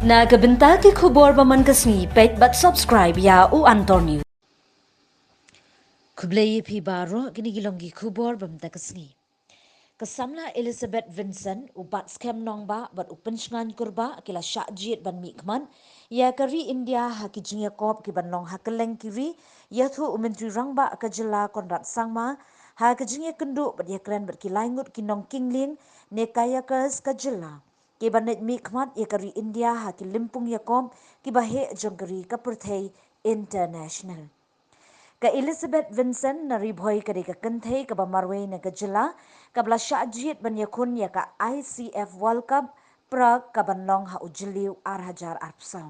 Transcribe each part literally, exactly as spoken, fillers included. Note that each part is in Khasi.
Na ka bynta ki khubor ba man ka sngi, peit bad subscribe ïa U Antor News. Khublei ïa phi baroh, kine ki long ki khubor ba man ka sngi. Ka samla Elizabeth Vincent, u Batskhem Nongbah bad u Pynshngaiñ Kurbah ki la shah jied ban mihkhmat ïa ka ri India ha ki jingïakop ki ban long ha kylleng ki ri, ïathuh u Myntri Rangbah ka jylla Conrad Sangma ha ka jingïakynduh bad ïakren bad ki lai ngut ki nongkyngling ne kayakers ka jylla, ki ban leit mihkhmat ïa ka ri India ha ki lympung ïakop ki ba heh jong ka ri, ka pyrthei international. Ka Elizabeth Vincent na Ri Bhoi ka dei ka kynthei kaba marwei na ka jylla kaba la shah jied ban ïakhun ïa ka I C F World Cup Prague ka ban long ha u Jylliew ar hajar arphew saw.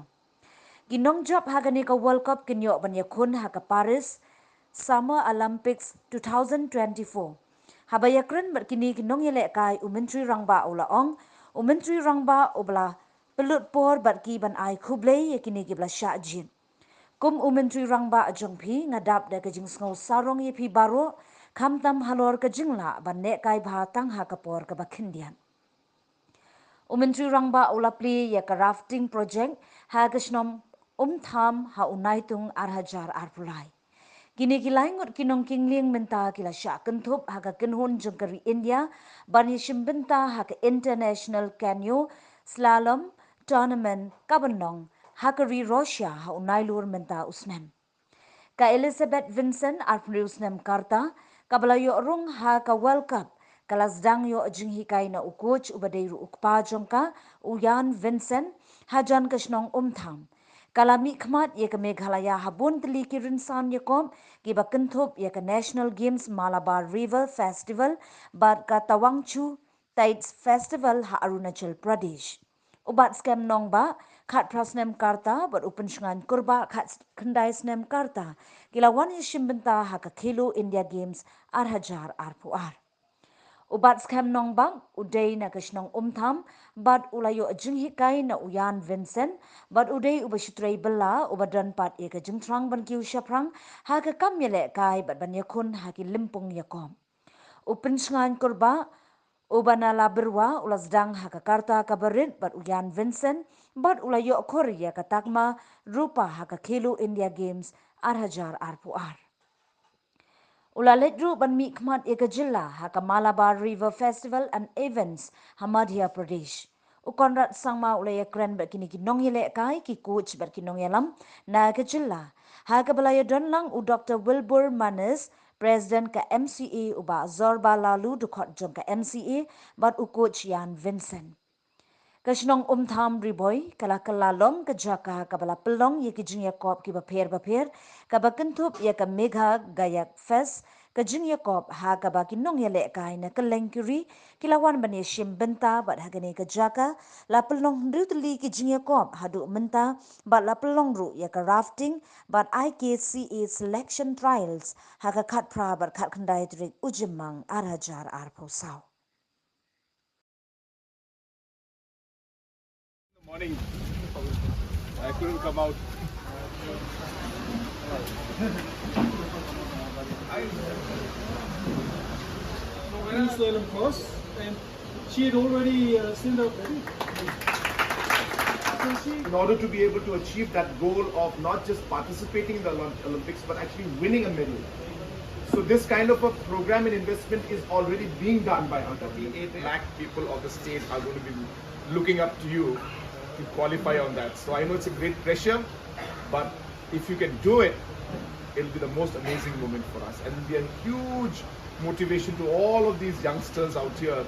Ki nongjop ha kane ka World Cup kin ïoh ban ïakhun ha ka Paris Summer Olympics two thousand twenty-four. Haba ïakren bad kine ki nongïalehkai, u Myntri Rangbah u la ong, u Myntri Rangbah uba la pynlut por bad ki ban ai khublei ïa kine kiba la shah jied. Kum u Myntri Rangbah jong phi, nga dap da ka jingsngew sarong ïa phi baroh, khamtam halor ka jinglah ban neh kai bha tang ha ka por kaba khyndiat. U Myntri Rangbah u la plie ïa ka rafting project ha ka shnong Umtham ha u Naitung ar hajar arphew lai. Kine ki lai ngut ki nongkyngling mynta ki la shah kynthup ha ka kynhun jong ka ri India ban ïashim bynta ha ka International Canoe Slalom Tournament ka ban long ha ka ri Russia ha u Nailur mynta u snem. Ka Elizabeth Vincent, arphew hynriew snem ka rta, kaba la ïoh rung ha ka World Cup, ka la sdang ïoh jinghikai na u coach uba dei ruh u kpa jong ka, u Jan Vincent, hajan ka shnong Umtham. Ka la mihkhmat ïa ka Meghalaya ha bun tylli ki rynsan ïakop kiba kynthup ïa ka National Games Malabar River Festival bad ka Tawangchu Tides Festival ha Arunachal Pradesh. U Batskhem Nongbah, khatphra snem ka rta, bad u Pynshngaiñ Kurbah, khatkhyndai snem ka rta, ki la wan ïashim bynta ha ka Khelo India Games ar hajar arphew ar. U Batskhem Nongbah u dei na ka shnong Umtham bad u la ïoh jinghikai na u Jan Vincent bad u dei uba shu trei bylla uba don pat ïa ka jingthrang ban kiew shaphrang ha ka kam ïalehkai bad ban ïakhun ha ki lympung ïakop. U Pynshngaiñ Kurbah uba na Labyrwa u la sdang ha ka rta kaba rit bad u Jan Vincent bad u la ïoh khur ïa ka takma rupa ha ka Khelo India Games ar hajar arphew ar. U la leit ruh ban mihkhmat ïa ka jylla ha ka Malabar River Festival and Events ha Madhya Pradesh. U Conrad Sangma u la ïakren bad kine ki nongïalehkai, ki coach bad ki nongïalam na ka jylla, ha kaba la ïadon lang u Doctor Wilbur Manis, President ka M C A, u Bah Zorba Lalu, dkhot jong ka M C A, bad u coach Jan Vincent. Ka shnong Umtham Ri Bhoi ka la kylla long ka jaka kaba la pynlong ïa ki jingïakop kiba pher bapher, kaba kynthup ïa ka Megha Gayak Fest, ka jingïakop ha kaba ki nongïalehkai na kylleng ki ri ki la wan ban ïashim bynta bad ha kane ka jaka la pynlong hynriew tylli ki jingïakop haduh mynta bad la pynlong ruh ïa ka rafting bad I K C A selection trials ha ka khatphra bad khatkhyndai tarik u Jymmang ar hajar arphew saw. Morning. I couldn't come out. Very solemn cause, and she had already uh, sent out. In order to be able to achieve that goal of not just participating in the Olymp- Olympics but actually winning a medal. So this kind of a program and investment is already being done by Agarwal. Eight lakh people of the state are going to be looking up to you to qualify on that. So I know it's a great pressure, but if you can do it, it'll be the most amazing moment for us. And it'll be a huge motivation to all of these youngsters out here.